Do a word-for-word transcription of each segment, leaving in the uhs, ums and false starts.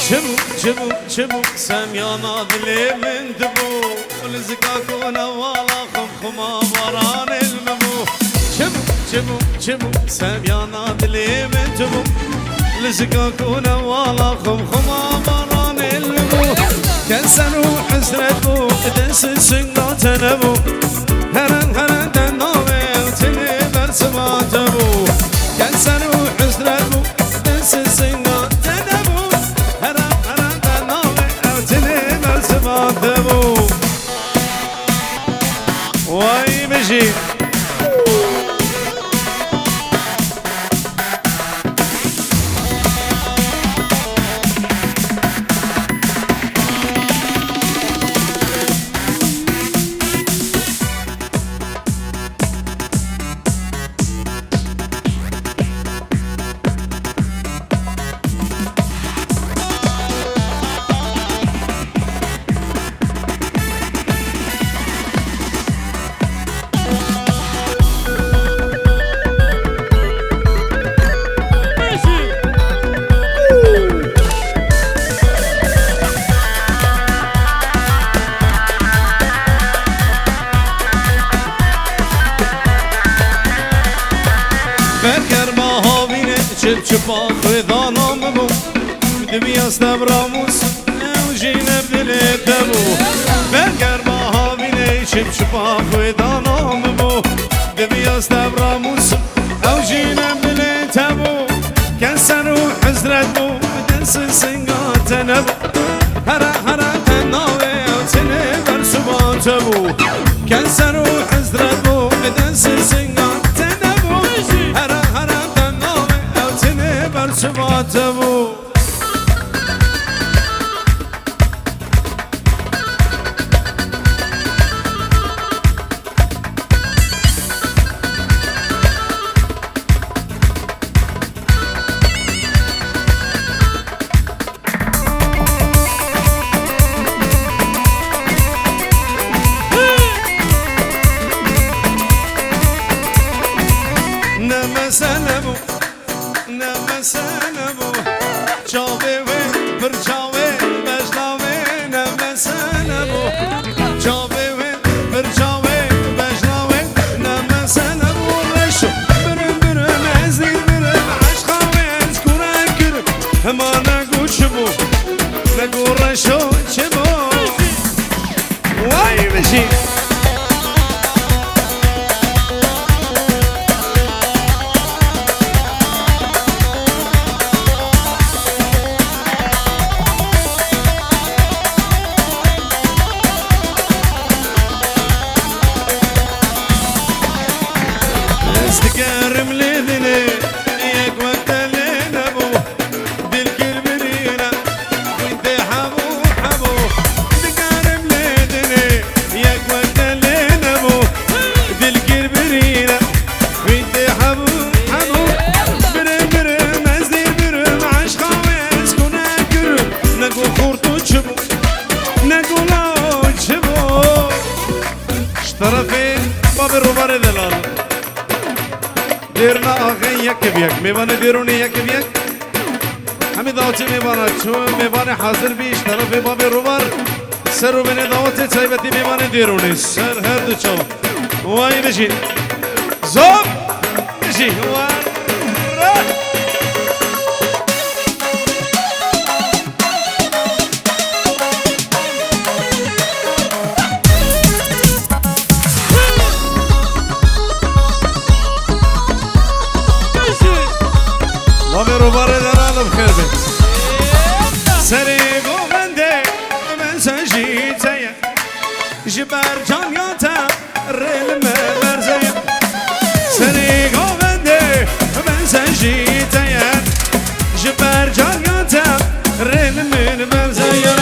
Çi bû, çi bû, çi bû, semyana dilê min dibû. Li zika ku newala xum xuma baranê li min bû. Çi bû, çi bû, çi bû, semyana dilê min dibû. Li zika ku newala xum xuma baranê li min bû. Keser û hesret bû, dest singa te nebû. Here here te navê ew tenê bersiva te bû. Keser û hesret bû, dest singa te nebû. Here here te navê ew tenê bersiva te bû. Way bijî. Bergerma havînê çip çipa xwê dana min bû. Diviya stevra mûs ew jî ne dilê te bû. Bergerma havînê çip çipa xwê dana min bû. Diviya stevra mûs ew jî ne dilê te bû. Keser û hesret bû, dest singa te nebû. Here here te navê ew tenê bersiva te bû. Keser û hesret bû, dest singa te nebû. Here here te navê ew tenê bersiva te bû. Ne mesele bû, ne mesele bû. Çavê wê, pir çavê, bejna wê, ne mesele bû. Çavê wê, pir çavê, bejna wê, ne mesele bû. Reşo, birim, birim, ez dî birim, eşqa wê ez kure kirim. Hema ne got çi bû, ne got reşo çi bû. Way bijî. Ez dikerim lê dinê, yek wek te lê nebû. Dil kir birîne, xwîn tê hebû, hebû. Dikarim lê dinê, yek wek te lê nebû. Dil kir birîne, xwîn tê hebû, hebû. Birim, birim, ez dî birim, eşqa wê ez kune kirim. Nego xurt û çi bû, nego law çi bû. Ji terefê babê Robarê delal. Dêrna axê yek bi yek. Mêvanê Dêrûnê yek bi yek. Hemî dawetê mêvana çû, mêvanê hazir bî, ji terefê babê Robar. Ser û binê dawetê taybetî mêvanê Dêrûnê. Ser her du çav. Way bijî. Zor bijî. Way. Babê Robarê delal bi xêr be. Serê govendê min sen jî te ye. Ji ber cariya te rê li min berze ye. Serê govendê min sen jî te ye. Ji ber cariya te rê li min berze ye.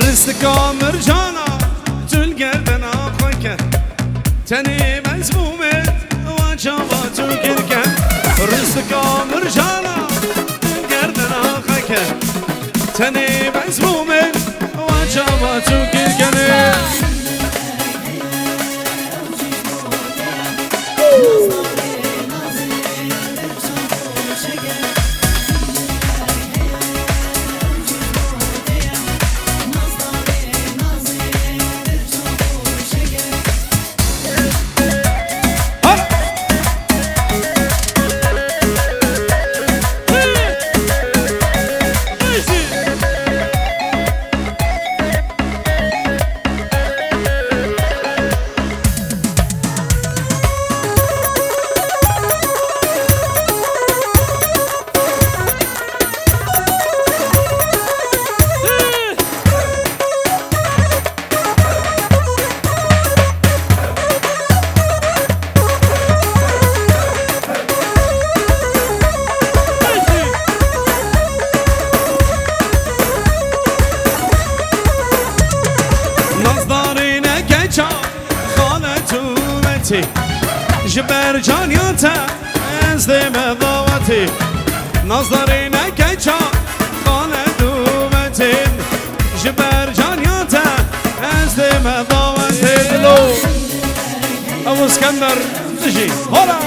Ristika mircana tu li gerdena xwe ke. Tenê mezmûmê wa çawa tu kir ke. Ristika mircana tu li gerdena Tenê bes bû min, wan çava çûkir kenê. Nazdarîne keça xalet û metî, ji ber caniya te ez dê me dawetî. Nazdarîne keça xalet û metî, ji ber caniya te ez dê me dawetî. Dilo, ew Iskender dijî. Hola!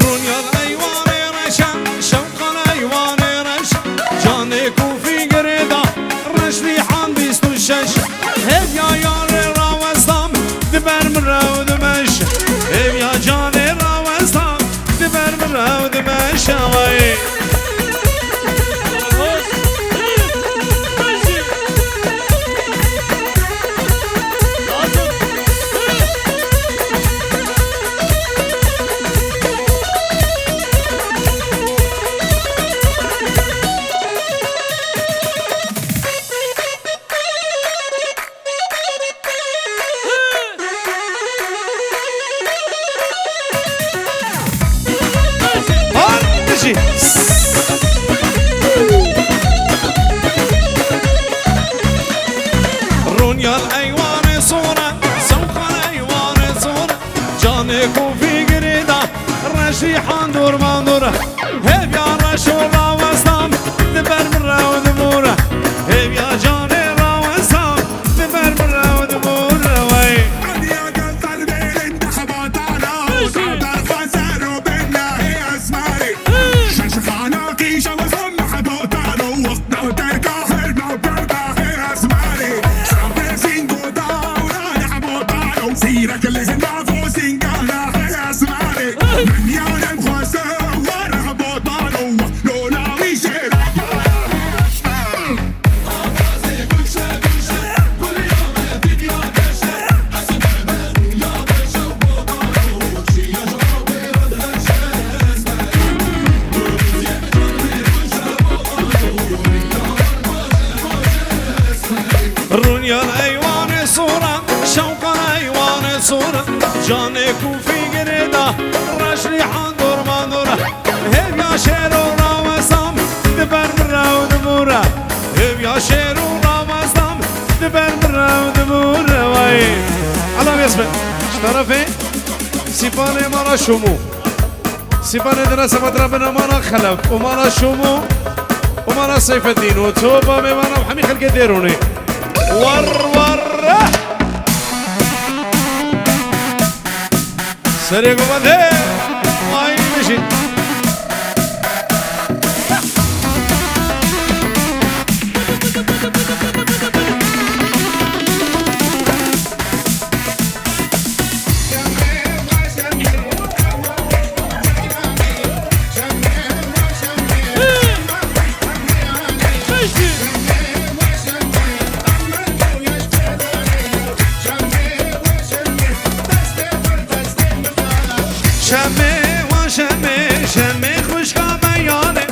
Rûnyal eywanê reşa, şewqan eywanê reş, canê ku fîgirê da, reş vîhan bîst û şeş. Hêviya yarê rawestam, di ber min rew dimeş. Hêviya canê rawestam, di ber min rew dimeş. Awayê. Hadi jî. Rûnyal eywanê sor e, sewqan eywanê sor e. Canê ku fîgirê da, reşî handur mandur e. Hêviya reş û rawestam, di ber min rew dimûre. Hêviya canê rawestam, di ber min rew dimûre. Wey. Rûnyal eywanê sor e, şewqan eywanê sor e. Canê ku fîgirê da, reşrîhan dorman dor e. Hêviya şêr û rawestam, di ber min rew dimûre. Hêviya şêr û rawestam, di ber min rew dimûre. Wey. Ela bês be. Ji terefê Sîpanê mala Şûmû. Sîpanê dine semetra bine mala Xelef û mala Şûmû û mala Seyfeddîn û topa mêvana û hemî xelkê Dêrûnê. War war. Serê govendê. Ay bijî. Şemê wan şemê, şemê xwişka me yanê.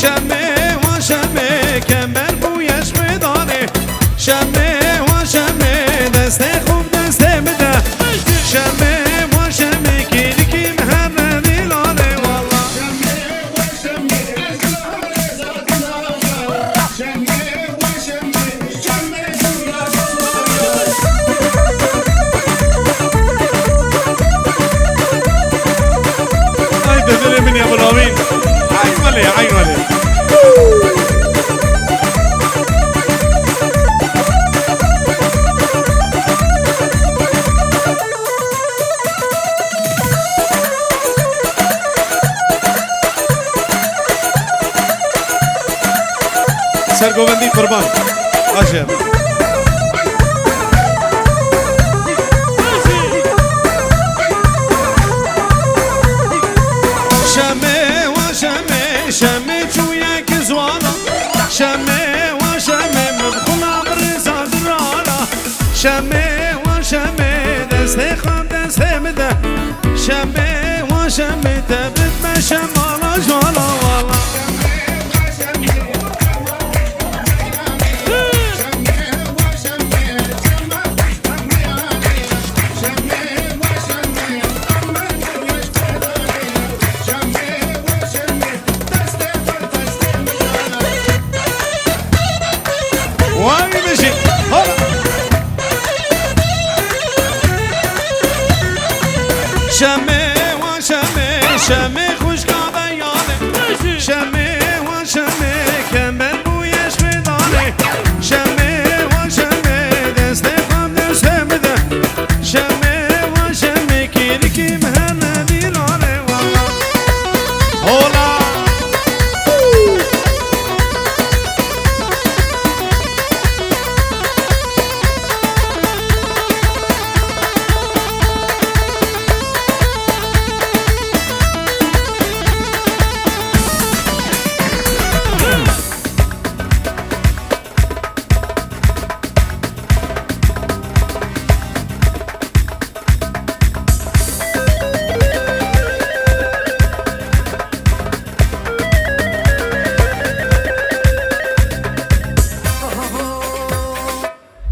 Şemê wan şemê, kember bûye ji xwe danê. Şemê wan şemê, destê xwe bi destê min de. Şemê wan şemê, kêlikî min her ne dîlanê wala. Ay, didilê min ya Bilavîn. Ay, welê, ay, welê. Sergovendî qurban. Aje. Şemê wa şemê, şemê çûyek ziwana. Şemê wa şemê, min xwina bi rêza dirana. Şemê wa şemê, destê xwe destê min de. Şemê wa şemê, te bidme şemala jwala wala. Vay bejî. Hola. Şemê wan şemê, şemê xwişka beyanê. Şemê wan şemê, kember bûye ji xwe danê. Şemê wan şemê, destê xwe destê min de. Şemê wan şemê, kêlikî min her ne dîlanê wala. Hola.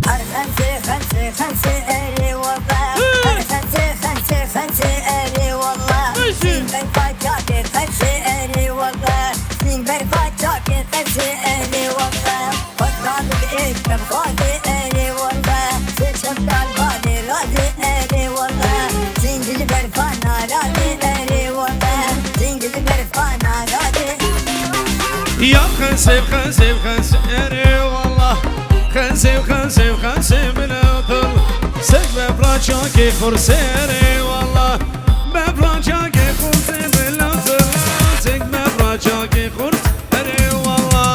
Her xemsê, xemsê, xemsê erê wala. Her xemsê, xemsê, xemsê erê wala. Sîn berfa çakê xemsê erê wala. Sîn berfa çakê xemsê erê wala. Xwestan êk bexwazê erê wala. Sê çem kalbanê razê erê wala. Sîn dil berfa narazê erê wala. Sîn dil berfa narazê. Ya xensê, xensê, xensê, erê wala. Xensê, xensê, xensê, min ew dil. Sek befra çakê xursê, erê wala. Befra çakê xursê, bila zila. Sek befra çakê xursê, erê wala.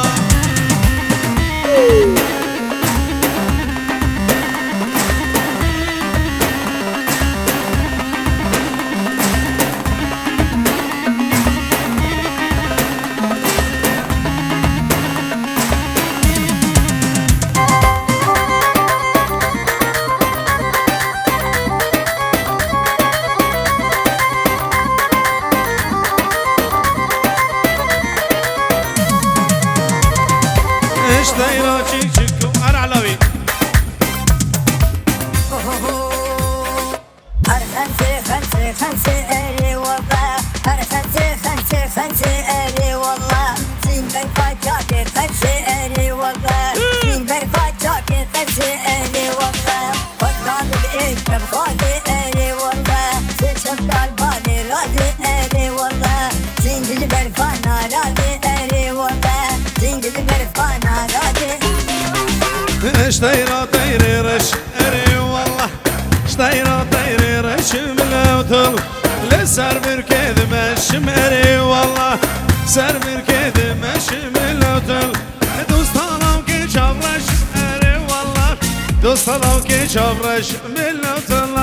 Eşteyra çik çik û erelawî. Her xemsê, xemsê, xemsê erê wala. Her xemsê, xemsê, xemsê erê wala. Sîn berfa çakê xemsê erê wala. Sîn berfa çakê xemsê erê wala. Xwestan êk bexwazê erê wala. Sê çem kalbanê razê erê wala. Sîn dil berfa narazê erê wala. Sîn dil berfa narazê. Ji teyra teyrê reş, erê wallah. Ji teyra teyrê reş milewtil. Li ser birkê dimeşim, erê wallah. Ser birkê dimeşim milewtil. Dosta lawkê çavreş, erê wallah. Dosta lawkê çavreş milewtil.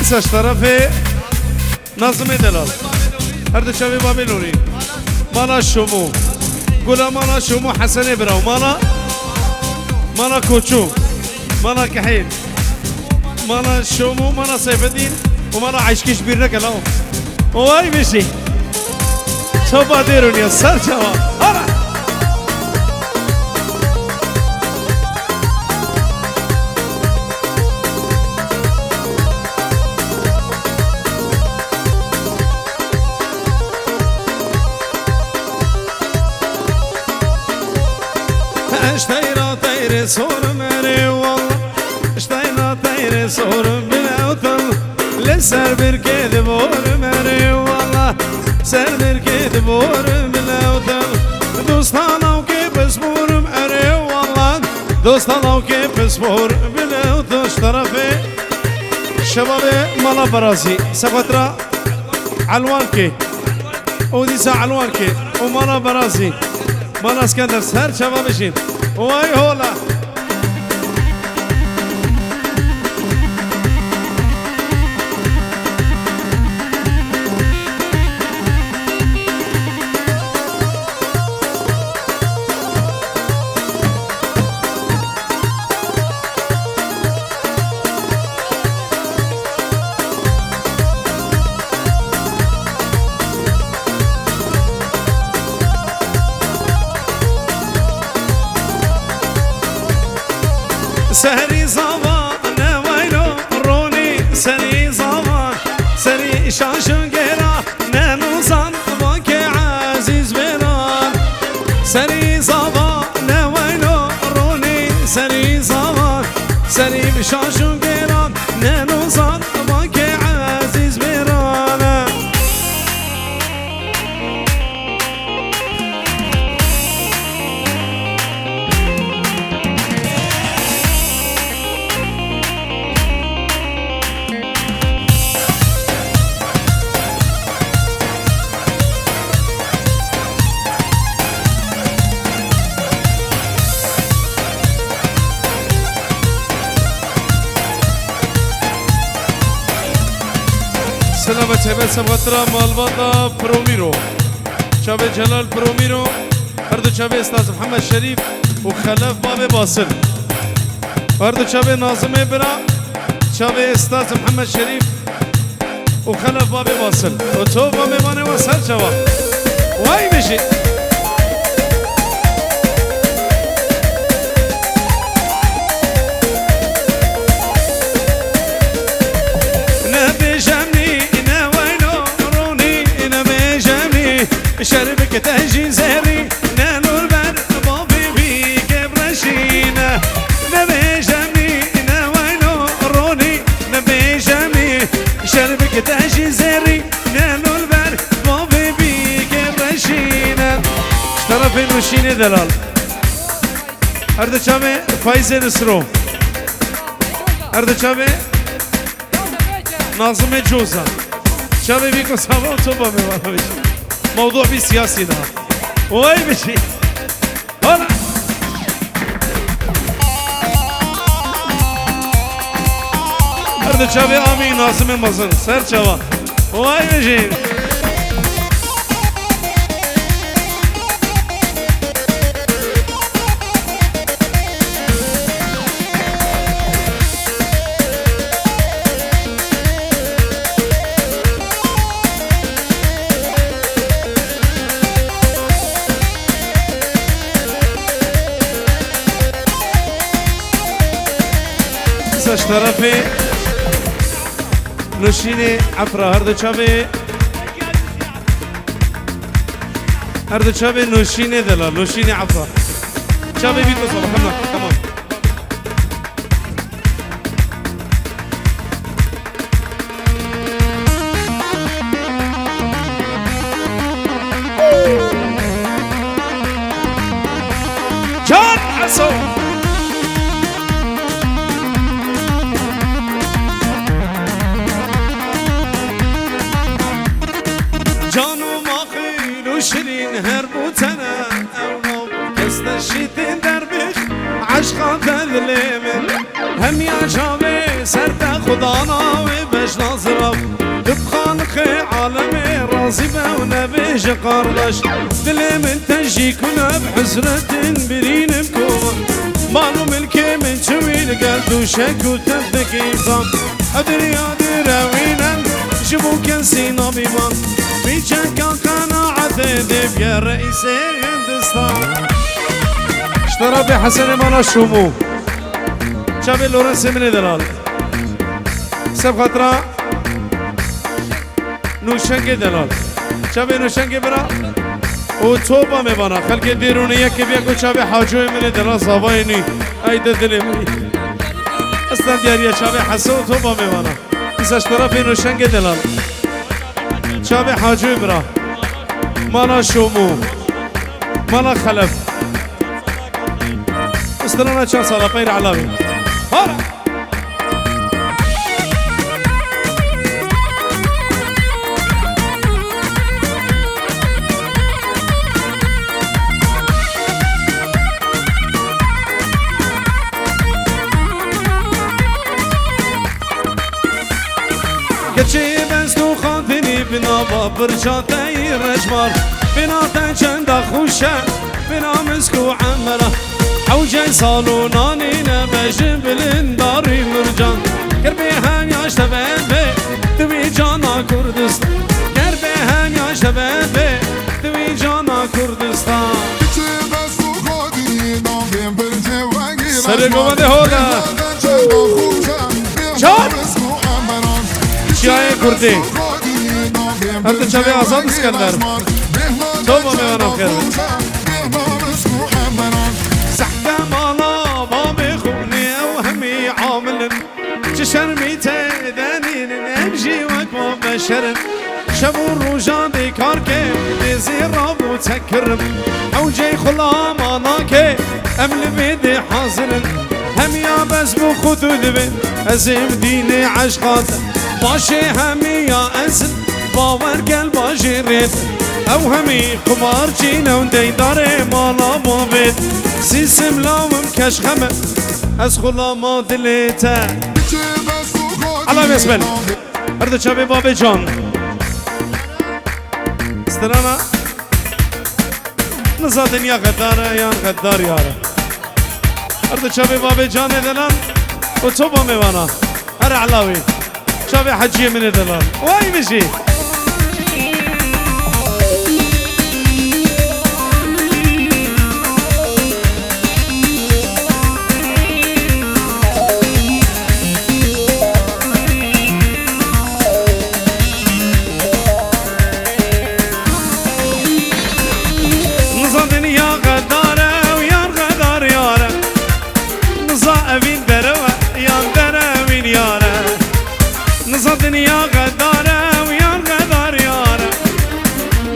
Îsa ji terefê Nazimê Delal. Her du çavê Babê Nûrî. Mala Şomo. Gula mala Şomo Hesenê bira. Mala, mala Koço. Mala Kehêl. Mala Şomo, mala Seyfedîn. Û mala Eşkî ji bîr neke law. Way bijî. Çapa Dêrûniya ser çawa. Hara. Ji teyra teyrê sorim erê wallah. Ji teyra teyrê sorim bilewtin. Li ser birkê diborim erê wallah. Ser birkê diborim bilewtin. Dosta lawkê pisporim erê wallah. Dosta lawkê pispor bilewtin. Ji terefê şebabê mala Berazî. Sexwetra Elwankê. Û dîsa Elwankê. Û mala Berazî. Mala Skender ser çava bijîn. Way hola. Serî zava ne waylo ronî, serî zava, serî şaşin gêra, ne nûzan vakê ezîz bêran. Serî zava ne waylo ronî, serî zava, serî şaşin gêran, ne nûzan vakê ezîz bêran. Selamet hebe sexwetra malbata Piromîro. Çavê Celal Piromîro, her du çavê Estaz Mihemed Şerîf û Xelef Babê Basil. Her du çavê Nazimê Bira, çavê Estaz Mihemed Şerîf û Xelef Babê Basil. Û to Babê Manê wa ser çava. Way bijî. Ne bêjemî, ne waylo ronî, ne bêjemî. Şerbik te jî zerî, ne nûr ber bavê bî kevreşîne. Ne bêjemî, ne waylo ronî, ne bêjemî. Şerbik te jî zerî, ne nûr ber bavê bî kevreşîne. Ji terefê Nûşînê Delal. Her du çavê Fayzê Nisro. Her du çavê Nazimê Coza. Çavê bî ku sava û topa me vana bî. Mewdu bî siyasî daha. Oy bijî. Hala. Her du çavê Amî Nazimê mezin. Ser çava. Oy bijî. Îsa ji terefê Nuşînê Efra her du çavê, her du çavê Nuşînê Delal, Nuşînê Efra. Çavê bî ku sava, tamam, tamam. Şirîn her bû tene ew nav, kes te şîtên derbêx, eşqa te dilê min. Hemiya çavê ser te xudana wê beşna zirav. Tu bi xalqê alemê razî be û nebêje qardaş. Dilê min te jî kune bi hizretin birînim ku. Mal û milkê min çi wî li gel dûşek û tevdikî zam. Ev dinya dûrewînen ji bo kesî nabî man. Vî çeka qenaetê dê bûye reîsê Hindistan. Ji terafê Hesenê mala Şûmû. Çavê Lorensê min ê delal. Seb xatira Nûşengê delal. Çavê Nûşengê bira. Û topa mêvana. Xelkê Dêrûnê yekê bîya ku çavê Hacoyê min ê delal zavayê nî. Ey de dilê min. Estan diyariye çavê Hese û topa mêvana. Îsa ji terafê Nûşengê delal. Çavê Hacoyê bira. Mala Şomû. Mala Xelef. Strana çend sala peyre elawê. Hara! Keçê bes tu xatinî bi nava birca te yî rejmar. Bina te çenda xweş e, bina misk û emera. Hewcê sal û nanî nebe ji bilindarî mircan. Ker bê henya ji te ve bê, tu wî cana Kurdistan. Ker bê henya ji te ve bê, tu wî cana Kurdistan. Keçê bes tu xatinî navê bircê wegî Serê govendê hol e. Çar. Çiyayê Kurdî. Her tu çavê Azad Iskender. Topa mêvana xêr. Zehte mala babê xûnê ew hemî amilin. Çi şermî tê de nînin, em jî wek wan beşer in. Şev û rojan dê kar ke, dê zê rabû çek kirim. Hewcê xulama nake, em li vê dê hazir in. Hemiya bes bû xwe tu divê, ez êm dînê eşqa te. Paşê hemiya ez in, bawer gel bajêrê te. Ew hemî qumarcî ne û deydarê mala bavê te. Sîsim lawim keşxeme, ez xulama dilê te. Ala Besmel. Her du çavê babê can. Strana. Niza dinya xedar e yan xedar yar e. Her du çavê babê canê delan û topa mêvana. Her elawê. Çavê heciyê min ê delan. Way bijî. Niza dinya xedar e û yar xedar yar e. Niza evîn derew e yan derewîn yar e. Niza dinya xedar e û yar xedar yar e.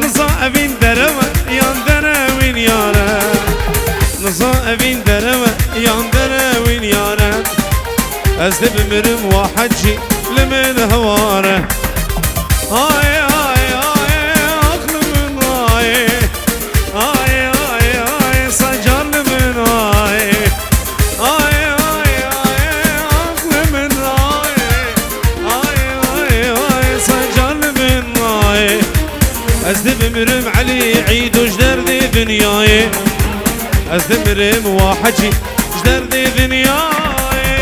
Niza evîn derew e yan derewîn yar e. Niza evîn derew e yan derewîn yar e. Ez dê bimirim wa hecî li min hewar e. Ay, ay, ay, aqli min ay. Ay, ay, ay, sacar li min ay. Ay, ay, ay, aqli min ay. Ay, ay, ay, sacar li min ay. Ez dê bimirim Elî Îdo ji derdê dinyayê. Ez dê mirim wa hecî ji derdê dinyayê.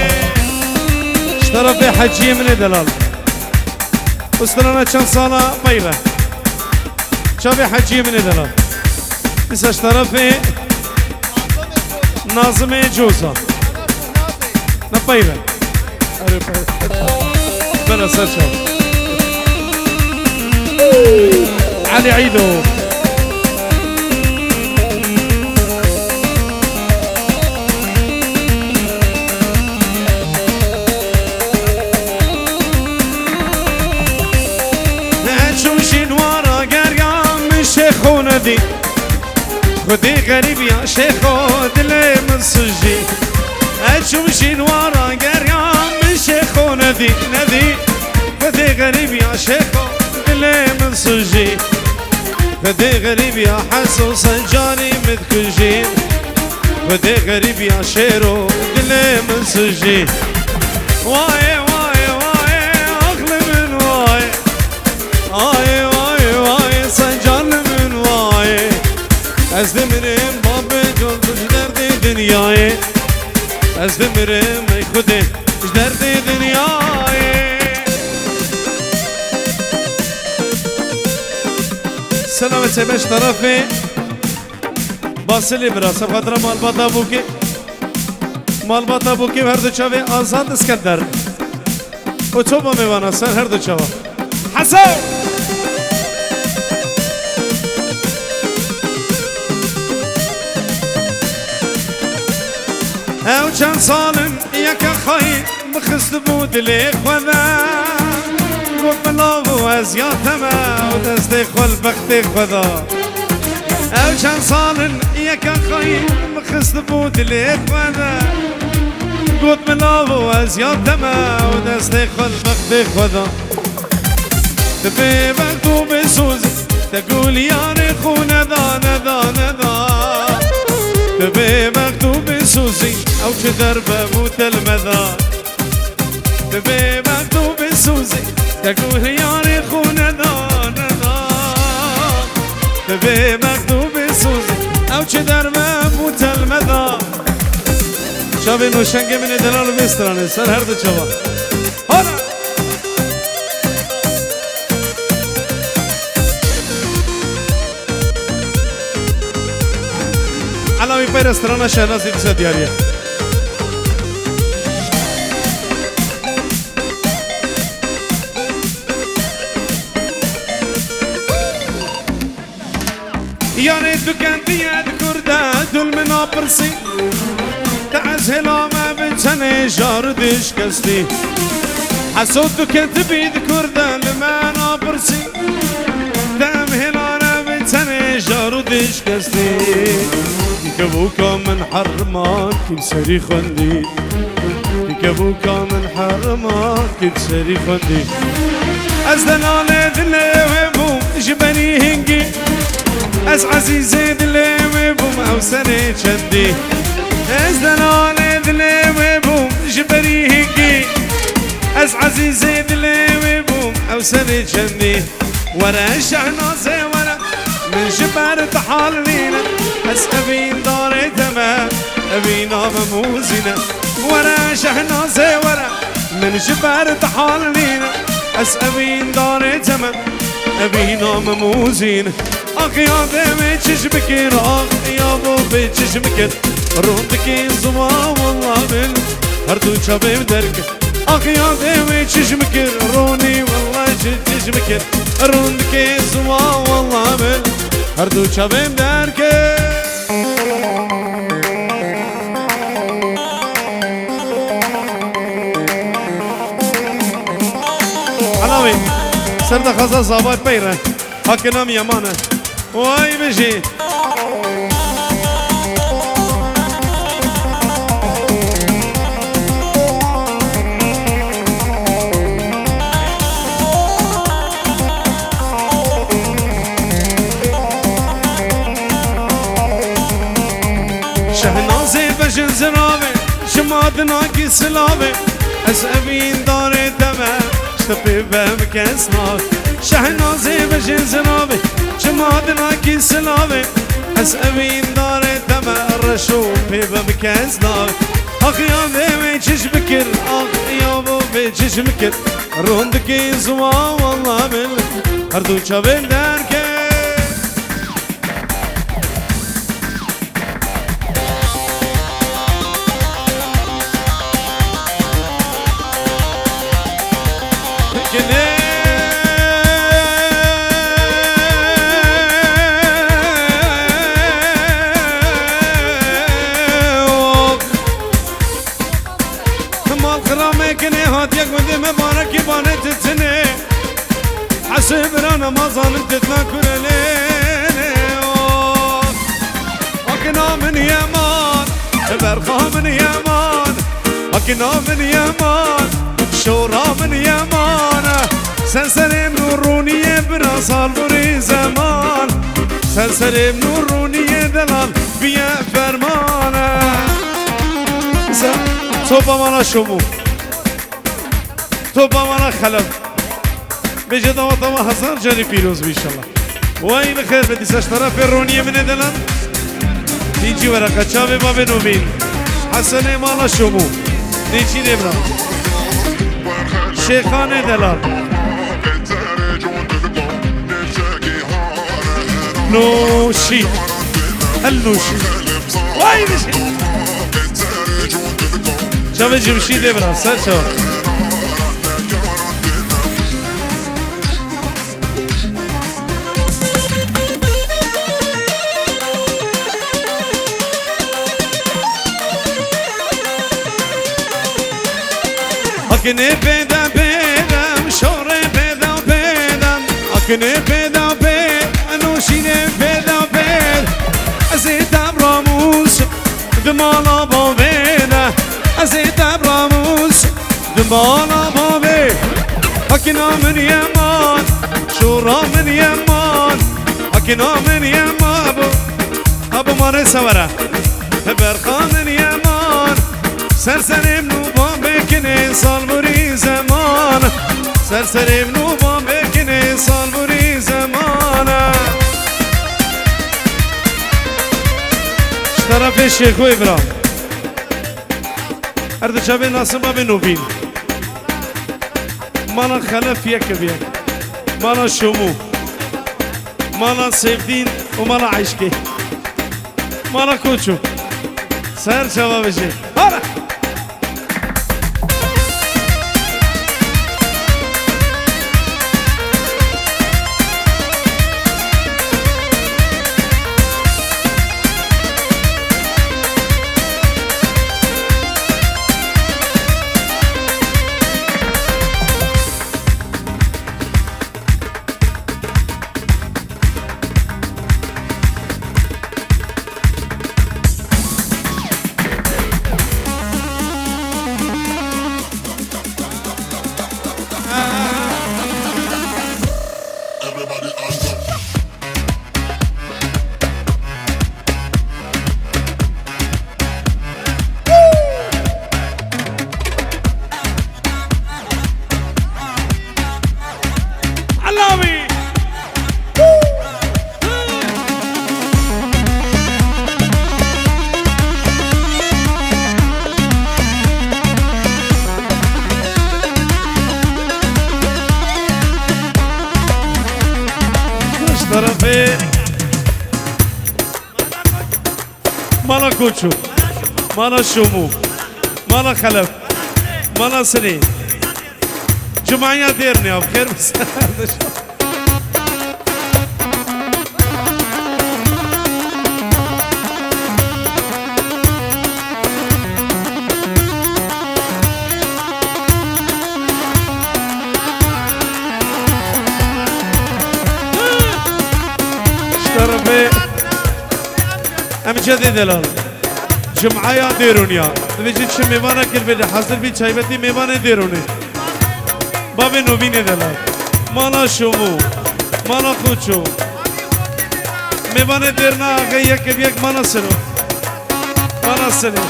Ji terefê heciyê min ê delal. Ustrana çend sala peyve. Çavê heciyê min ê delal. Îsa ji terefê Nazimê Coza. Ne peyve. Erê peyve. Bela ser çav. Elî Îdo. Eçûm şînwara geriya min şêxo nedî. Xwedê xerîbiya şêxo dilê min sijî. Eçûm şînwara geriya min şêxo nedî, nedî. Xwedê xerîbiya şêxo dilê min sijî. Xwedê xerîbiya Heso Sencarî min dikujî. Xwedê xerîbiya Şêro dilê min sujî. Wayê, wayê, wayê, ax li min wayê. Ayê, wayê, wayê, Sencar li min wayê. Ez dimirim babê can tu ji derdê dinyayê. Ez dimirim ey Xwedê ji derdê dinyayê. Selamê çebeş tarafê Basilî bira, sefadira malbata Bûkê. Malbata Bûkê û her du çavê Azad Iskender. Û çoba mêvana ser her du çava. Hesen! Ew çend sal in yeke xayî min xistibû dilê xwe de. Got min lav û ez ya te me û destê xwe li bextê xwe da. Ew çend sal in yeke xayî min xistibû dilê xwe de. Got min lav û ez ya te me û destê xwe li bextê xwe da. Tu bêbext û bêsoz î, te guliyarê xwe neda, neda, neda. Tu bêbext û bêsoz î, ew çi derve bû te li me da. Tu bêbext û bêsoz î, te guliyarê xwe neda, neda. Tu bêbext û bêsoz î, ew çi derve bû te li me da. Çavê noşengê min ê delal û vê stranê, ser her du çava. Hana! Elawî peyre strana Şehnazê dîsa diyar e. Yarê tu kendiye di kur de dul min napirsî. Te ez hêla me bi çenê jar û dişkestî. Hesûd tu ketibî di kur de li me napirsî. Te em hêla ne bi çenê jar û dişkestî. Kevoka min herman kî bi serî xwendî. Kevûka min herma kî serî xwendî. Ez delalê dilê wê bûm ji berî hingî. Ez ezîzê dilê wê bûm ew serê çendî. Ez delalê dilê wê bûm ji berî hingî. Ez ezîzê dilê wê bûm ew serê çendî. Were Şehnazê were, min ji ber dihalîne. Ez evîn darê te me, evîna me mûzîne. Were Şehnazê were, min ji ber dihalîne. Ez evîn darê te me, evîna me mûzîne. Ax ya dê wê çi ji bikir, ax ya bo bê çi ji bikir. Rûndikê ziwa walla min, her du çavê derkir. Ax ya dê wê çi ji min kir, Ronî welle çi, çi ji min kir. Rûndikê ziwa welle min her du çavêm derkir. Elawê, ser daxwaza zavay peyre. Hakê nam Yeman e. Way bijî. Şehnazê bejin ziravê, ji madinakî silavê, ez evîndarê te me. Ji te pê ve min kes nav. Şehnazê bejê ziravê, çima dinakî silavê. Ez evîndarê te me reşo pê ve min kes nav. Ax ya dê wê çi ji min kir, ax ya bo vê çi ji min kir. Rûndikê ziwa walla min her du çavên derkir. Mal xiramê kinê hatiye gundê me barekî banê titine. Hesê birana ma zalim titna kurelê. Akina min Yeman, berxa min Yeman. Akina min Yeman, şora min Yeman. Sen serê min û rûniyê bira sal vurî zeman. Ser serê min û rûniyê delal biye fermane. Ser topa mala Şomû. Topa mala Xelef. Bêje daweta me hezar carî pîroz bî înşallah. Wey li xêr be dîsa ji terefê rûniyê min ê delal. Dîncî wereqa çavê bavê Novîn. Hesenê mala Şomû. Dîncî dê bira. Şêxanê delal. Nûşî. El nûşî. Vay bişî. Çavê cimşî dê bira. Ser çav. Akinê pêda pêdam, şorê pêda pêdam. Akinê pêda pê, nûşînê pêda pêd. Ez ê te biramûs, di mala bavê de. Ez ê te biramûs, di mala bavê. Akina min yeman, şora min yeman. Akina min yeman, abo, abo mare severe. Berxa min yeman, ser serê min û bavê kinê salburî zeman. Ser serê min û bavê kinê salburî zeman. Ji terefê Şêxoyê bira. Her di çavê Nasim bavê Novîn. Mala Xelef yek bi yek. Mala Şomû. Mala Seyfdîn û mala Eşkê. Mala Koço. Ser çava bijê. Hara! Alawi! Ji terefê Mala Koço, Mala Şomû, Mala Xelef, Mala Sinê, Cumaya Dêrnê, bi xêr bisin. Ji terefê Em cadê delal. Cumaya Dêrûniya. Divê jî çi mêvanek kir bêde hazir bî, taybetî mêvanê Dêrûnê. Bavê Novînê delal. Mala Şomû. Mala Koço. Mêvanê Dêrna axê yek bi yek mala Siro. Mala Siro.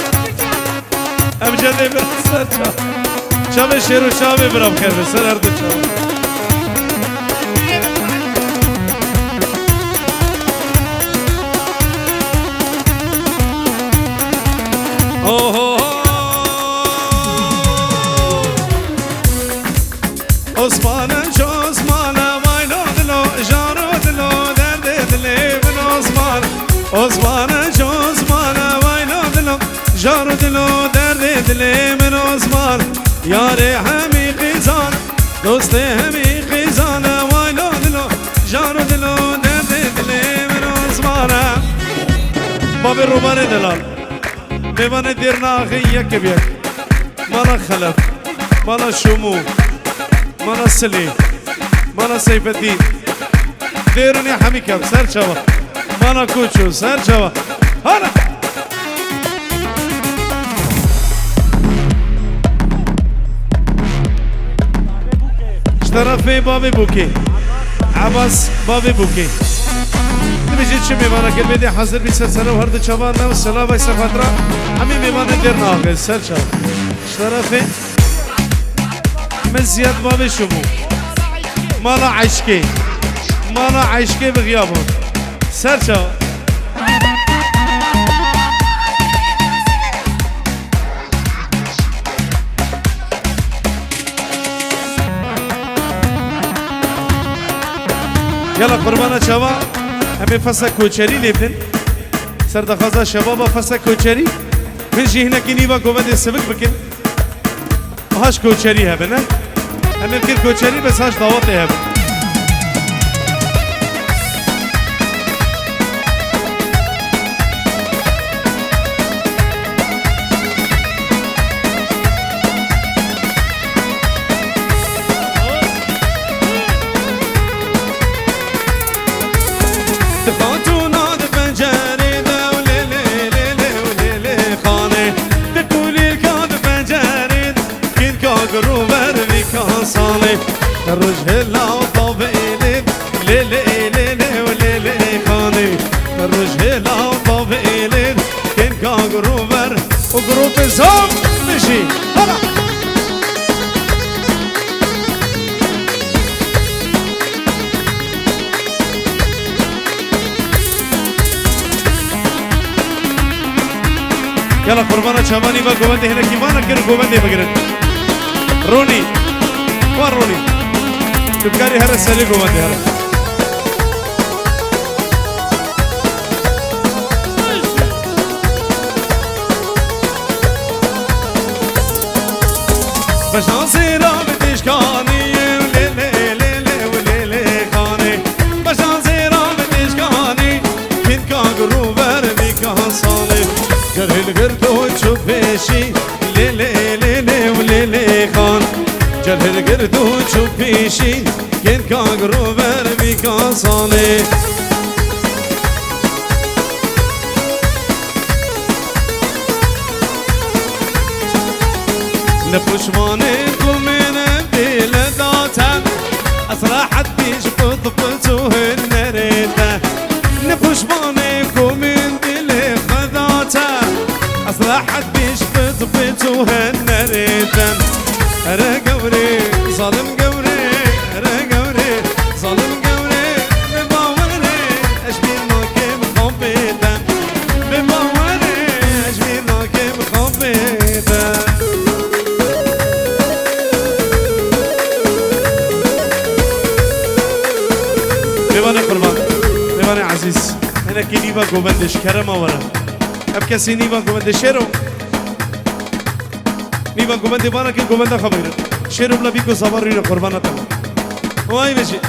Em cadê bira ser çav. Çavê şêr û çavê bira bikeve ser her du çav. Oho. Osman, Osman, vay lo dilo, jaro dilo, derdê dilê min Osman. Osman, Osman, vay lo dilo, jaro dilo, derdê dilê min Osman. Yarê hemî qîzan, dostê hemî qîzan, vay lo dilo, jaro dilo, derdê dilê min Osman. Bavê Romanê delal. Mêvanê Dêrna axê yek bi yek. Mala Xelef, Mala Şomû, Mala Silê, Mala Seyfeddîn. Dêrûnê hemî kev, ser çava. Mala Koço, ser çava. Hala! Ji terefê bavê Bûkê. Ebas bavê Bûkê. Dibêje Çi mêvana kir bêdê hazir bî ser sere û her du çavan me û sela vay ser xatira hemî mêvanên dêr naxê ser çav. Şerefê min ziyad bavê şumu. Mala eşkê. Mala eşkê bi xiyabon. Ser çav. Yala qurbana çava, em ê fesa koçerî lê bidin. Ser daxwaza şebaba fesa koçerî. Min jî hinekî nîva govendê sivik bikin. Haş koçerî hebin, e? Em ê kir koçerî, bes haş dawetê hebin. Di xatûna di pencerê de û lê lê lê lê û lê lê xanê. Di kulîlka di pencerê de kînka girover vî kasalê. Roj hêla û bavê lê lê lê lê û lê lê xanê. Roj hêla û bavê lê kînka girover û gropê zam bijî. Hala. Yala qurbana çavanî ve govendê hinekî vana kir govendê bigirin. Ronî. Wa Ronî. Tu bikarî here serê govendê here. Beşan zêra bi dişkanî, lê lê lê lê û lê lê xanê. Beşan zêra bi dişkanî, kînka girover vî kasalê. Cerhil girdo çû pêşî, lê lê lê lê û lê lê xan. Cerhil girdo çû pêşî, kînka girover vî kasalê. Ne pişmanê ku min ev dîle da te, ez rehet bî ji qutb û hunerê te. Ne pişmanê ku min dilê xwe da te, ez rehet bî ji qutb û hunerê te. Here gewrê, zalim gewrê, here gewrê, zalim gewrê, bi bawerê, ez bîr nakim xapê te. Bi bawerê, ez bîr nakim xapê te. Mêvanê qurban, mêvanê ezîz, hinekî nîva govendê ji kerema were. Ev kesî nîva govendê şêro. Nîva govendê vana ke govenda xwe bigirin. Şêro bila bîko sabar rîne qurbana te. Vay be jî.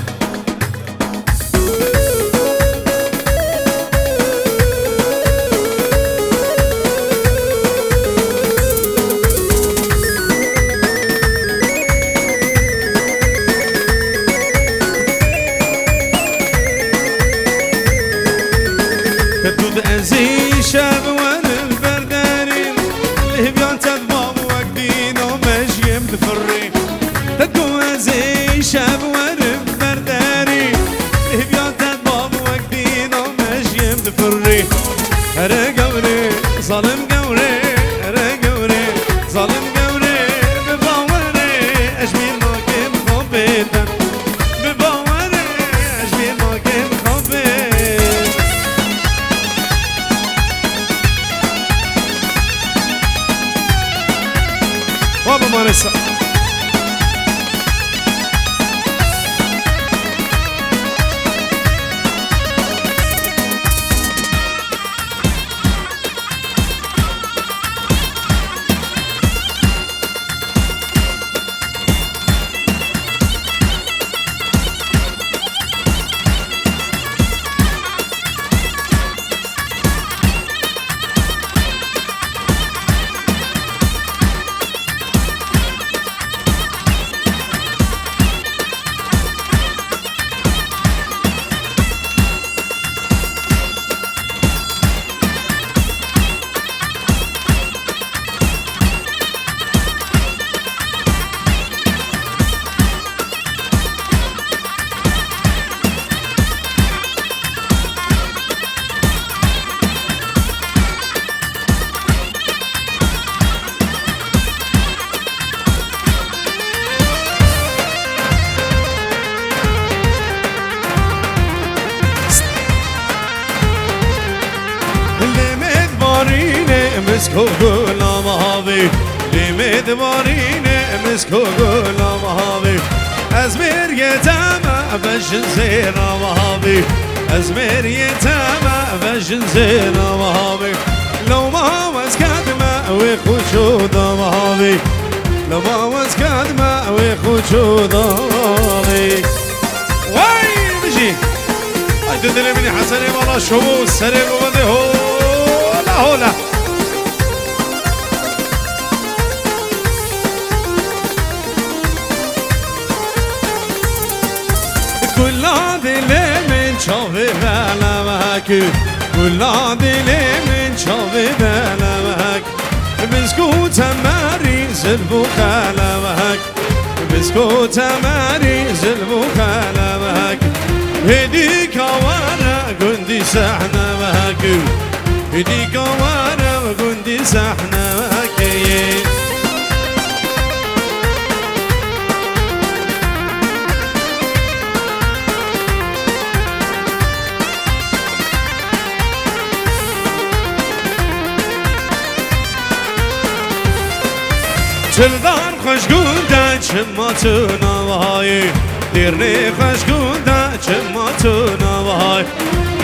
Te tu di ezî şev werin berderî, lihviyan te divam wek dîno mejiyêm difirrî. Te tu ezî şev werin berderî, lihviyan te divam wek dîno mejiyêm difirrî. Here gewrê, zalim gewrê, here gewrê, zalim gewrê, bi bawerê, ez bîr nakim xapê te. Bi bawerê, ez bîr nakim xapê. Wa bimanê sa. Misko gula mavî, lê me dibarîne misko gula mavî. Ez mêriyê te me vejin zêna mavî. Ez mêriyê te me vejin zêna mavî. Lewma wez kedme wê xûçû da mavî. Lewma wez kedme wê xûçû da mavî. Way bijî. Ay dilê min Hesenê, vala şomo serê govendê, hola hola. Gula dilê min çavê belebek. Gula dilê min çavê belebek. Biskû temerî zilf û qelebek. Biskû temerî zilf û qelebek. Hêdîka were gundî sehnebek. Hêdîka were gundî sehnebek. Çildar xweş gul de çima tu navayî. Dêrnê xweş gul de çima tu navayî.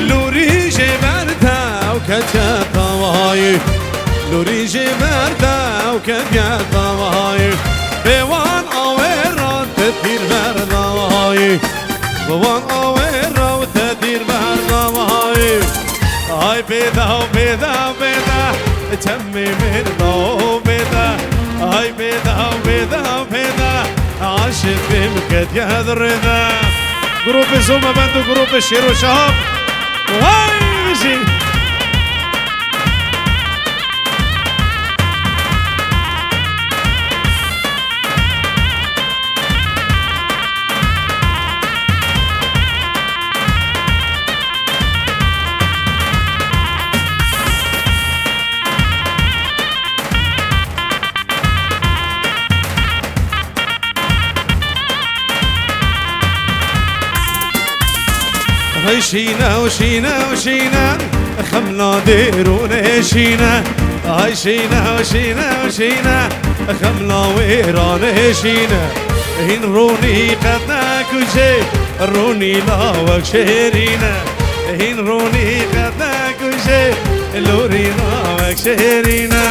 Lûrî jê berde û ketiye tavayî. Lûrî jê berde û ketiye tavayî. Bê wan awêra te dîr berdayî. Bi wan awêra te dîr berdayî. Ay bêda, bêda, bêda, çemê min da bêda. Ay bêda, bêda, bêda, aşiqê min ketiye di rê de. Grûpê Zomebend û grûpê Şêro Şahab. Vay bijî. Hay şîne û şîne û şîne, xemla dêrûnê şîne. Ay şîne û şîne û şîne, xemla wêranê şîne. Hîn rûnî qet nekujê, rûnî lawek şêrîne. Hîn rûnî qet nekujê, lûrî lawek şêrîne.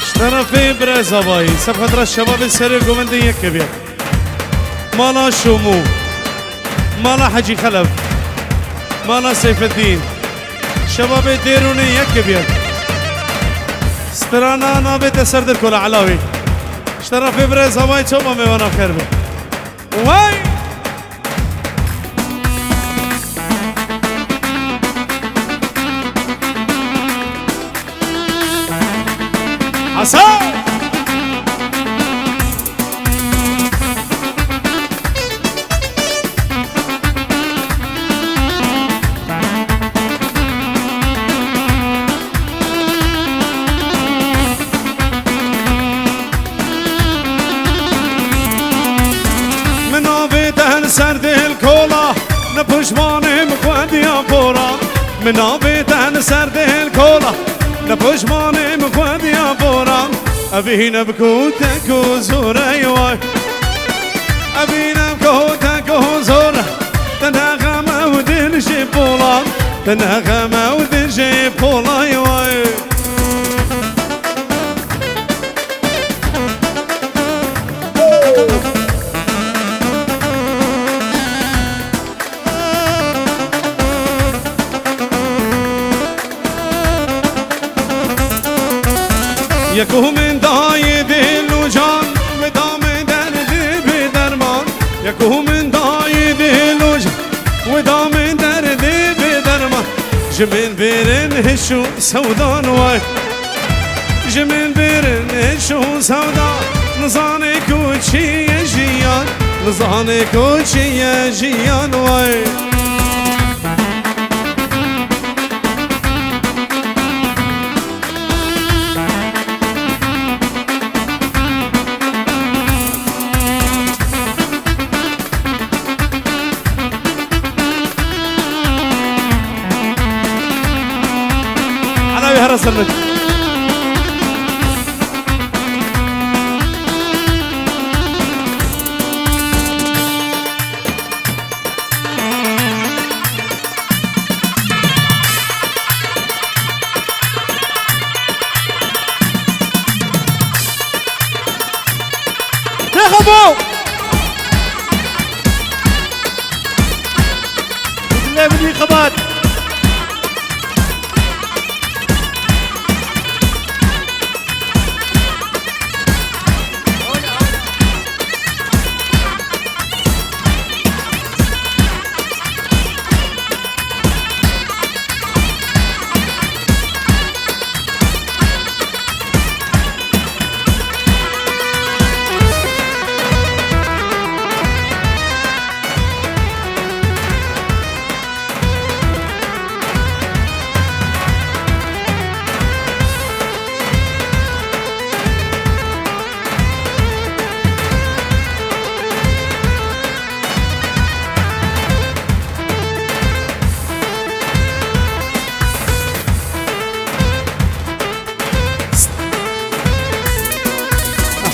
Ji terefê birêz Zavayî, ser xatira şebabê serê govendê yek kevye. Mala Şomo, mala Hecî Xelef, mala Seyfeddîn, şebabê Dêrûnê yek kevye. Strana nabête ser Dirkola Elawî. Ji terefê birêz Zavayî çawa mêvana xêr be. Way! Hasan! Min navê te li ser dêl kola, ne pişmanê min xwediya pora. Min navê te li ser dêl kola, ne pişmanê min xwediya pora. Evî ne bi ku te ku zor e way. Evî ne bi ku te ku zor e. Te ne xem ew dil jê Nexeme û dijê polay way. Yeko min dayê dil û can, wê da min derdê bê derman. Yeko min dayê dil û can, wê da min derdê bê derman. Ji min bêrin hiş û sewdan way. Ji min bêrin hiş û sewda. Nizanê ku çi ye jiyan, nizanê ku çi ye jiyan way. Ala wî here ser min. Nexebo! Dilê min wî xebat.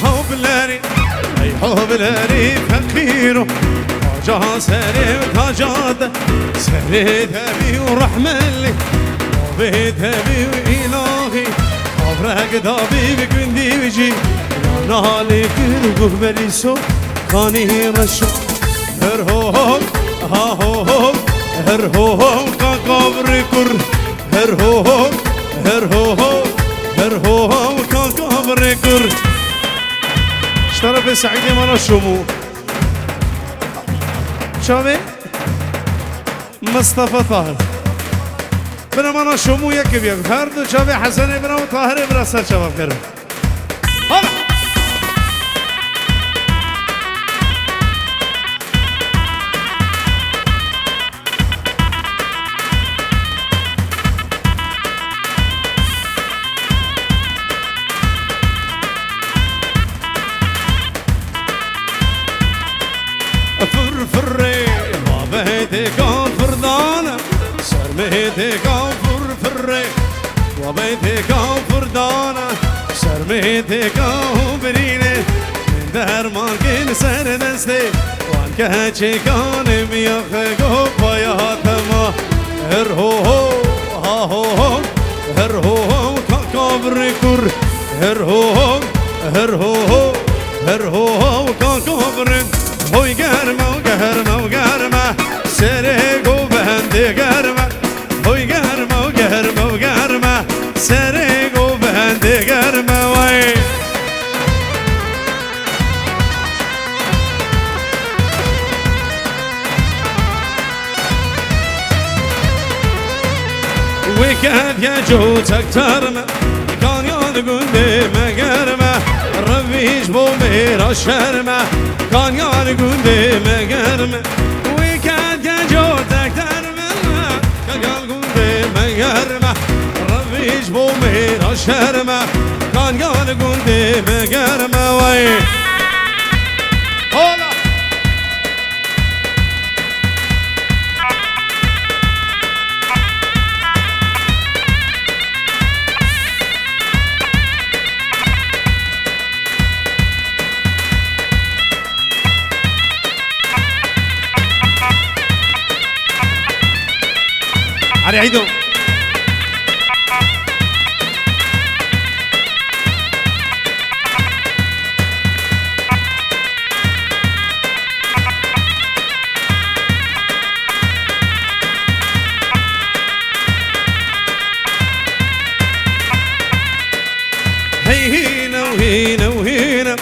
Hoblerî, ey hoblerî feqîro, taca serê taca te, serê te bî û rehmelî, bavê te bî û îlahî, kavrek dabî bi gundî wî jî, ya nalê kir û guhberî so, kanî reşo. Her ho ho, ha ho ho, her ho ho, ka kavrê kur. Her ho ho, her ho ho, her ho ho, ka kavrê kur. Ji terefê Seîdê mana Şomû. Çavê Mistefa Tahir. Bira mana Şomû yek bi yek. Her du çavê Hesenê bira û Tahirê bira ser çava bikirin. Hala. Fir firê, babetê ka firdane, sermê tê ka fir firê, babetê ka firdane, sermê tê ka birîne, min derman kir ser destê, wan keçê kanê min ya xego paya tema. Her ho ho, ha ho ho, her ho ho, ka kavrê kur. Her ho ho, her ho ho, her ho ho, ka kavrê. Hoy germe, germe, germe, serê govendê germe. Hoy germe, germe, germe, serê govendê germe way. Wê ketiye cotek terme, kanya li gundê me germe, revîş bo mêra şerme, kanya li gundê me germe. Wê ketiye cotek terme, kanya li gundê me germe, revîş bo mêra şerme, kanya li gundê me germe wey. Hola! عيدو. Hey hîne û hîne û hîne,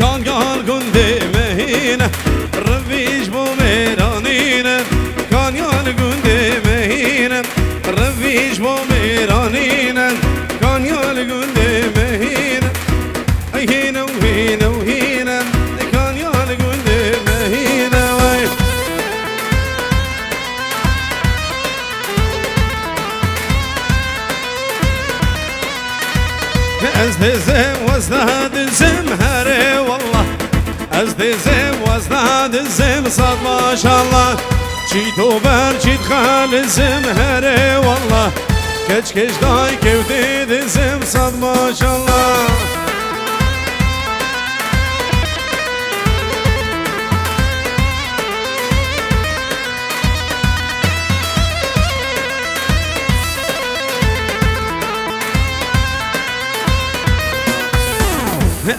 Kanyal gundê me hîne, revî ji bo mêranîne. Kanyal gundê me hîne, revî ji bo mêranîne. Kanyal gundê me hîne, ey hîne û hîne û hîne, Kanyal gundê me hîne wey. Ez dizim wezda dizim herê wallah. Ez dizim wezda dizim sed maşallah. Çît û ber çît xelizim herê wallah. Keç keç day kewtî dizim sed maşallah.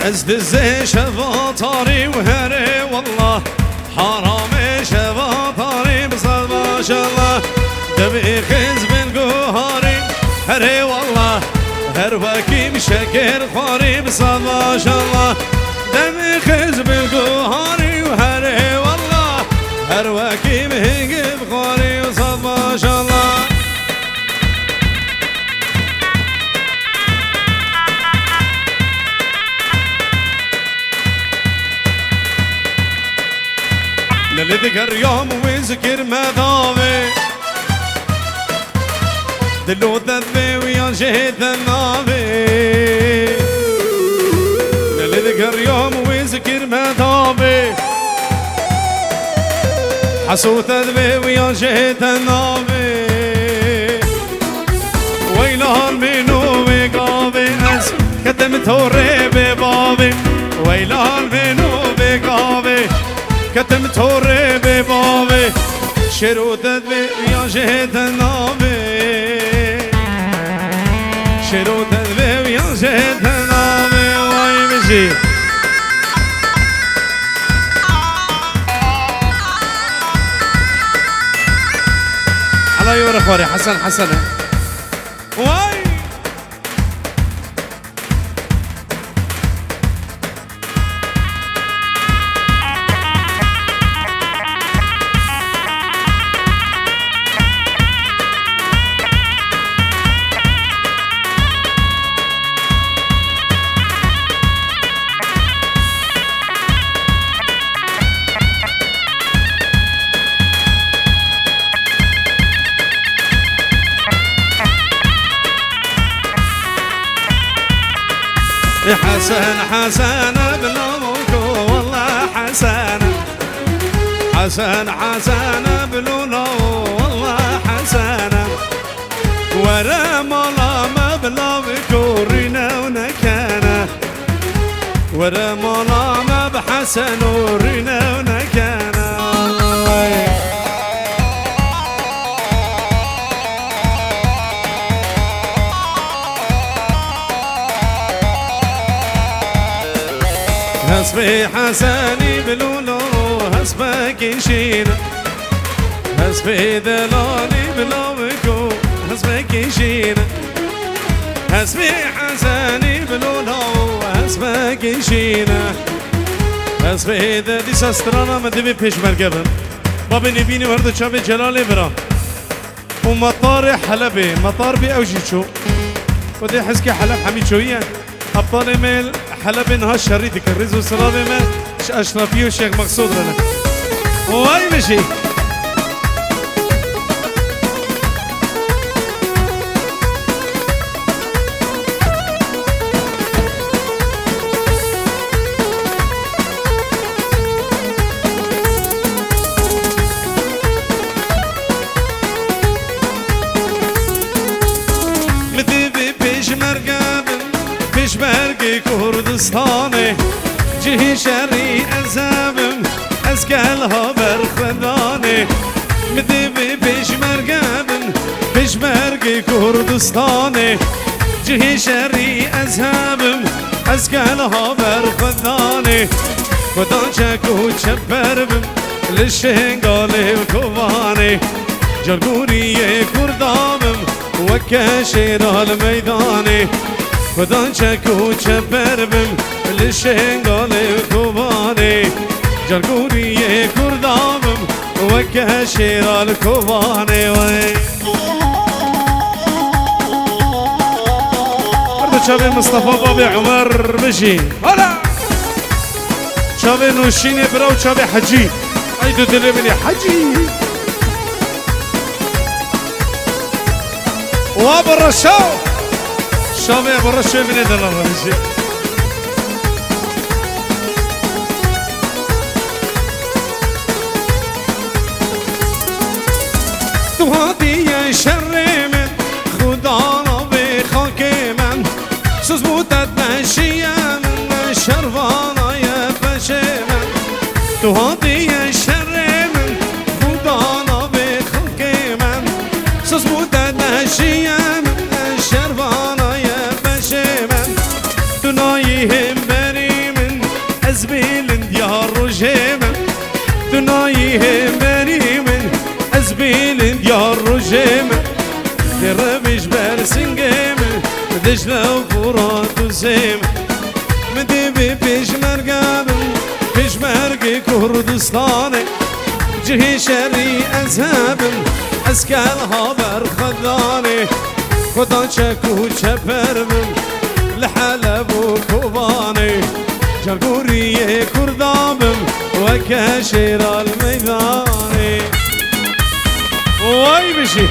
Ez dizê şeva tarî û herê wallah. Haramê şeva tarî bi sed maşallah. Demê xizbin guharî herê wallah. Her wekî şekir xwarî bi sed maşallah. Demê xizbin guharî û herê wallah. Her wekî hingib xwarî û sed maşallah. Lelê digeriyam wê zikir me davê. Dilo te divê wiyan jê te navê. Lelê digeriyam wê zikir me davê. Heso te divê wiyan jê te navê. Weylan mîno wê gavê ez ketim torê bê bavê. Weylan mîno wê gavê ketim torê bê bavê. Şêro te divê yan jê te navê. Şêro te divê yan jê te navê. Way bijî. Ela yore xwarê Hesen Hesen e. Vay! Hesen, Hesen, bilamo ko, wallah Hesen. Hesen, Hesen, bilolo, wallah Hesen. Were mala me bila bi korîne û nekene. Were mala me bi Hesen û rîne û nekene. Hespê Hesenî bilûlo, hespekî şîne. Hespê delalî bilaviko, hespekî şîne. Hespê Hesenî bilûlo, hespekî şîne. Hespê de dîsa strana me divê pêşmerge bin. Babê Nêbînî û her du çavê Celalê bira. Û metarê Helebê, metar bê ew jî çû. Xwedê hizkê Heleb hemî çûye. Hebtalê me Helebê niha şerî dike. Rêz û silavê me ji Eşrefî û Şêx Meqsûd re ne. Way bijî. Min divê pêşmerge bin, pêşmergê Kurdistanê. Cihê şerî ez hebim, ez gel ha berxwedanê. Min divê pêşmerge bin, pêşmergê Kurdistanê, cihê şerî ez hebim, ez gel haber xwe danê. Xudan çek û çeper bim, li Şêngalê û Kobanê. Cargûriyê Kurda bim, weke şêra li meydanê. Xudan çek û çeper bim, li Şêngalê û Kobanê. Cargûriyê Kurda bim, weke şêra li Kobanê wey. Her du çavê Mistefa babê Umer bijî. Hala! Çavê Nûşînê bira û çavê Hecî. Ey du dilê min ê Hecî. Wa bi reşa. Şavê bi reşê min ê dela bijî. Tu hatiye şerê min, Xuda navê xakê min. Siz bû te neşiye min, şervana ye peşê min. Tu hatiye şerê min, Xuda navê xakê min. Siz bû te neşiye min, şervana ye peşê min. Tu nayî hemberî min, ez bilind ya rojê min. Tu nayî hemberî min, ez bilind ya rojê min. Tê revij ber singê min, Dicle û Furat û Zêm. Min dê bê pêşmerge bim, pêşmergê Kurdistanê. Cihê şerî ez hebim, ez kel haber xedanê. Xudan çek û çeper bim, li Heleb û Kobanê. Cargûriyê Kurda bim, weke şêra li meydanê. Way bijî.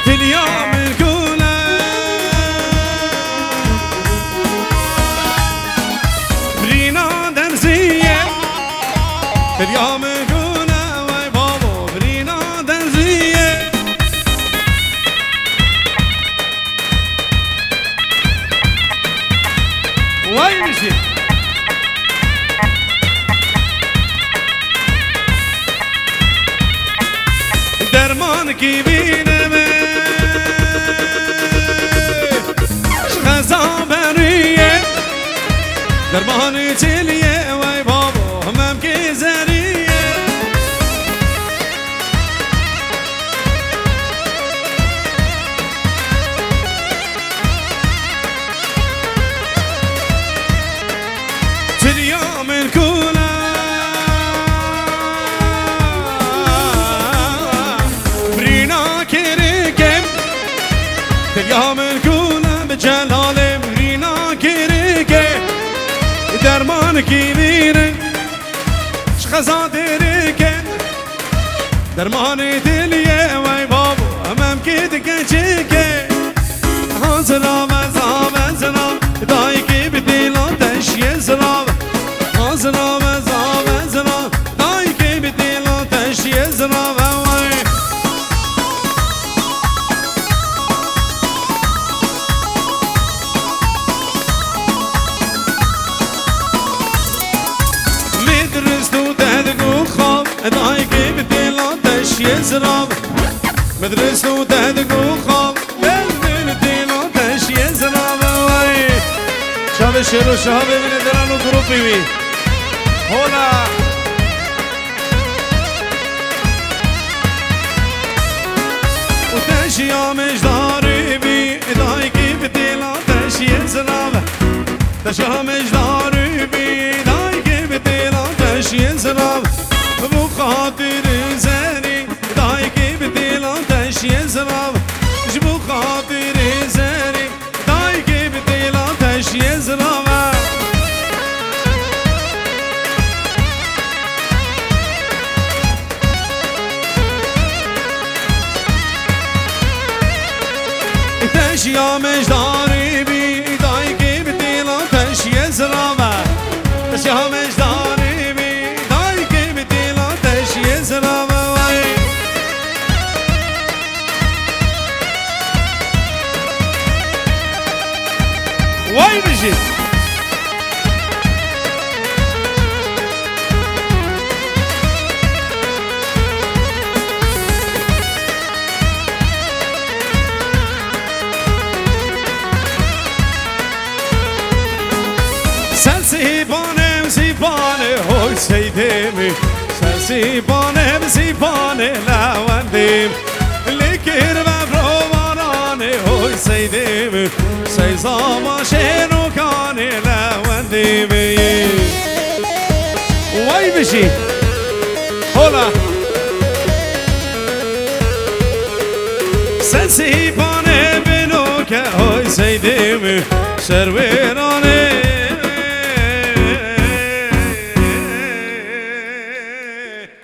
Tilya min kûne, birîna derzî ye. Tilya min kûne, wey babo, birîna derzî ye. Wey bijî. Dermankî bîne me, ji xeza berî ye. Dermanê çêlî ye, wey babo, memkê zerî ye. Tilya min kûne, birîna kêrikê. Tilya min kûne, bi celalê birîna kêrikê. Dermankî bîne, ji xeza dêrikê. Dermanê diliyê wey babo, memkê dike çêke. Ha zirave, zave, zira, dayikê bi têla teşiye zirave. Ha zirave, zave, zira, dayikê bi têla teşiye zirave wey. Min dirist û te digo xav, dayikê bi têla teşiye zirav. Min dirist û te digo xav, gel min têla teşiye zirav wey. Çavê Şêro Şihabê min ê deran û grûpê wî. Hola. Û teşiya min ji darê bî, dayikê bi têla teşiye zirav. Teşiya min ji darê bî, dayikê bi têla teşiye zirav. Bo xatirê zerî, dayikê bi têla teşiye zirav. Ji bo xatirê zerî, dayikê bi têla teşiye zirav. Şiya me ji darê bî, dayikê bi têla te şiye zirave. Şiya me ji darê bî, dayikê bi têla te şiye zirave. Wey. Wey bijî. Ser sîpane, sîpane, hoy seydê min. Ser sîpane, sîpane, lewendê min. Lê kir ve rovaranê, hoy seydê min. Seyza ma şênokanê, lewendê min. Wey bijî. Hola. Ser sîpane binoke, hoy seydê min. Şerwêran